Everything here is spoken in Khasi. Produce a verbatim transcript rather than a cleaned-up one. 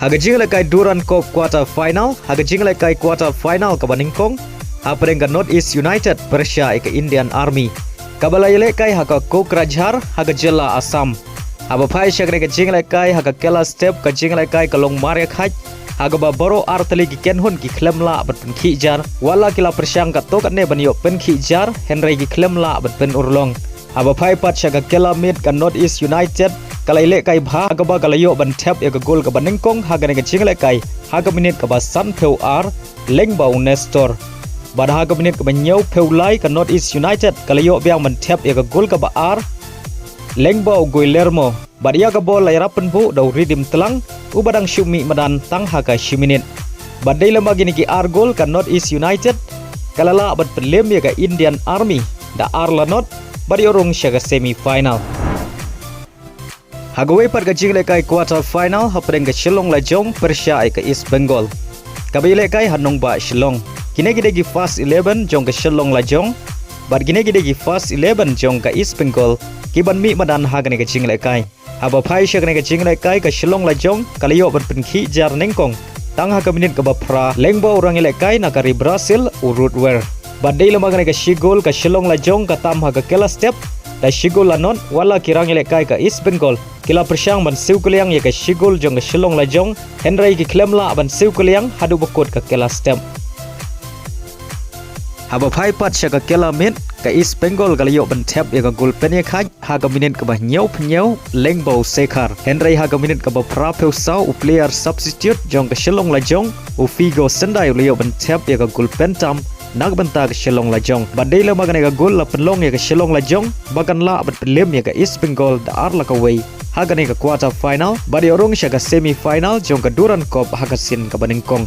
Ha ka jingïalehkai Durand Cup quarter final, ha ka jingïalehkai quarter final kaba nyngkong, hapdeng ka North East United pyrshah ïa ka Indian Army, kaba la ïalehkai ha ka Kokrajhar ha ka jylla Assam. Haba phai sha kane ka jingïalehkai ha ka Kela Step, ka jingïalehkai ka long mar ïa khaid, ha kaba baroh artylli ki kynhun ki khlem lah ban pynkhih jar, wat la ki la pyrshang katto katne ban ïoh pynkhih jar, hynrei ki khlem lah ban pynurlong. Haba phai pat sha ka Kela Miet, ka North East United ka la ïalehkai bha, ha kaba ka la ïoh ban thep ïa ka gol kaba nyngkong ha kane ka jingïalehkai ha ka minit kaba sanphew ar, lyngba u Nestor. Bad ha ka minit kaba hynñiewphew lai, ka North East United ka la ïoh biang ban thep ïa ka gol kaba ar, lyngba u Guillermo. Bad ïa ka bol la ïarap pynbuh da u Ridim Tlang, uba dang shu mih madan tang ha ka shi minit. Bad dei lem bad kine ki ar gol, ka North East United ka la lah ban pynlem ïa ka Indian Army da ar la not, bad ïoh rung sha ka semi final. Ha kawei pat ka jingïalehkai quarter final, hapdeng ka Shillong Lajong pyrshah ïa ka East Bengal, kaba ïalehkai ha nongbah Shillong. Kine ki dei ki first eleven jong ka Shillong Lajong, bad kine ki dei ki first eleven jong ka East Bengal, ki ban mih madan ha kane ka jingïalehkai. Haba phai sha kane ka jingïalehkai, ka Shillong Lajong ka la ïoh ban pynkhih jar nyngkong tang ha ka minit kaba phra, lyngba u rangïalehkai na ka ri Brazil, u Ruud Ware. Bad dei lem bad kane ka shi gol, ka Shillong Lajong ka tam ha ka Kela Step da shi gol la not, wat la ki rangïalehkai ka East Bengal ki la pyrshang ban siew kylliang ïa ka shi gol jong ka Shillong Lajong, hynrei ki khlem lah ban siew kylliang haduh ba kut ka Kela Step. Haba phai pat sha ka Kela Miet, ka East Bengal ka la ïoh ban thep ïa ka gol pynïakhaid ha ka minit kaba hynñiewphew hynñiew, lyngba u Sekhar. Hynrei ha ka minit kaba phraphew saw, u player substitute jong ka Shillong Lajong, u Figo Syndai, u la ïoh ban thep ïa ka gol pyntam na ka bynta ka Shillong Lajong. Bad dei lem bad kane ka gol la pynlong ïa ka Shillong Lajong ba kan lah ban pynlem ïa ka East Bengal da ar la kawei ha kane ka quarter final, bad ïoh rung sha ka semi final jong ka Durand Cup ha ka sien kaba nyngkong.